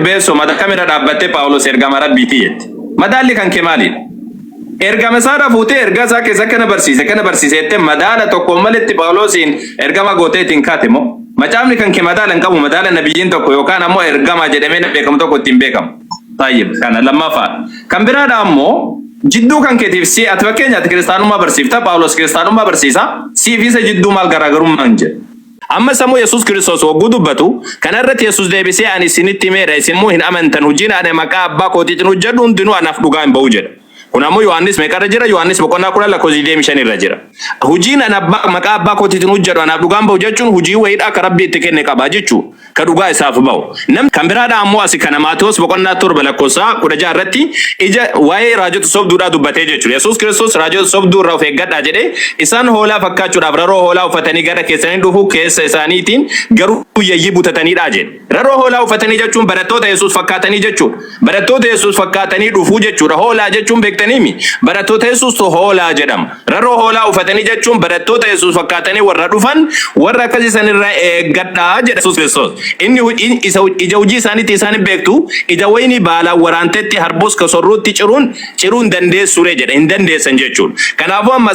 Tirbeessoo mata kamirra dhaabbattee Phaawulos ergama Rabbiiti jette? Madaalli kan kee maalidha? Ergama isaarra fuutee ergaa isaa keessa kana barsiise kana barsiise jettee madaala tokkoon malitti Phaawulosiin ergama gootee ittiin kaate moo? Macaafni kan kee madaala hin qabu, madaala nabiyyiin tokko yookaan ammoo ergama jedhamee nama beekamu tokko ittiin beekamu. Tayyib, kana lammaffaa. Kan biraadha ammoo jidduu kan keetiif si ati fakkeenya ati kiristaanummaa barsiifta, Phaawulos kiristaanummaa barsiisa, siif isa jidduu maal garaagarummaan jira? Ammas ammoo Yesuus Kiristoos hogguu dubbatu, kana irratti Yesuus deebisee, Ani isinitti himeera, isin immoo hin amantan, hujiin ani maqaa Abbaa kootiitiin hojjadhu hundinuu anaaf dhugaa hin ba'u jedha. Kun ammoo Yohaannis meeqa irra jira? Yohaannis boqonnaa 10 lakkoofsa 25 irra jira. Hujiin ani abbaa, maqaa Abbaa kootiitiin hojjadhu anaaf dhugaa hin ba'u jechuun hujii wayiidhaa ka Rabbi itti kenne qaba jechuu, ka dhugaa isaaf ba'u. Namni kan biraadhaa ammoo asi kana Maatewos boqonnaa 7 lakkoofsa 16 irratti ija waa'ee raajota sobduudhaa dubbatee jechuudha. Yesuus Kiristoos raajota sobduu irraa of eeggadhaa jedhee, isaan hoolaa fakkaachuudhaaf raroo hoolaa uffatanii gara keessanii dhufu, keessa isaaniitiin garuu yayyii butataniidha jedhe. Raroo hoolaa uffatanii jechuun barattoota Yesuus fakkaatanii jechuudha. Barattoota Yesuus fakkaatanii dhufuu jechuudha. Hoolaa jechuun beektaniimi? Barattoota Yesuustu hoolaa jedhama. Raroo hoolaa uffatanii jechuun barattoota Yesuus fakkaatanii warra dhufan, warra akkasii san irraa eeggadhaa jedha Yesuus Kiristoos. Inni isa ija hojii isaaniitti isaan hin beektu, ija wayinii baalaan waraantetti harbus ka sorruutti ciruun ciruu hin dandeessuree jedha. Hin dandeessan jechuudha. Kanaafuu amma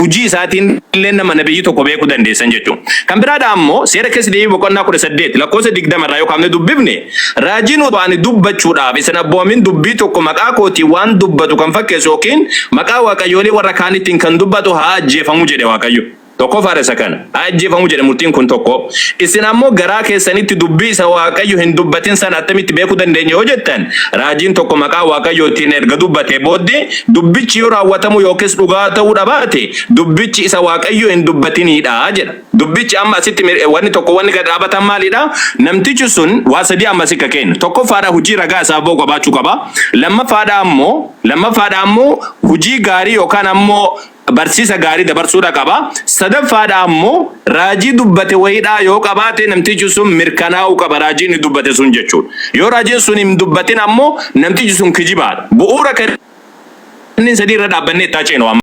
hujii isaatiin illee nama nabiyyi tokko beekuu dandeessan jechuudha. Kan biraadha ammoo seera keessa deebii boqonnaa 18 lakkoofsa 20 irraa yoo kaafne dubbifne, raajiin utuu ani dubbachuudhaaf isin abboomin dubbii tokko maqaa kootiin waan dubbatu kan fakkeessu yookiin maqaa waaqayyoolii warra kaanittiin kan dubbatu haa ajjeefamu jedhe Waaqayyo. Tokkoffaadha isa kana. Haa ajjeefamu jedhe murtiin kun tokko. Isin ammoo garaa keessanitti dubbii isa Waaqayyo hin dubbatin sana attamitti beekuu dandeenya yoo jettan, raajiin tokko maqaa Waaqayyootiin erga dubbatee booddee dubbichi yoo raawwatamuu yookiis dhugaa ta'uu dhabaate, dubbichi isa Waaqayyo hin dubbatiniidha jedha. Dubbichi amma asitti wanni tokko wanni gad dhaabatan maalidha? Namtichi sun waa sadii amma asi ka kennu. Tokkoffaadha hojii ragaa isaaf ba'u qabaachuu qaba. Lammaffaadha ammoo hojii gaarii yookaan ammoo barsiisa gaarii dabarsuudha qaba. Sadaffaadha ammoo raajii dubbate wayiidhaa yoo qabaate, namtichi sun mirkanaa'uu qaba raajii inni dubbate sun jechuudha. Yoo raajiin sun hin dubbatin ammoo namtichi sun kijibaadha. Bu'uura kanneen sadii irra dhaabbannee itti ceenu amma.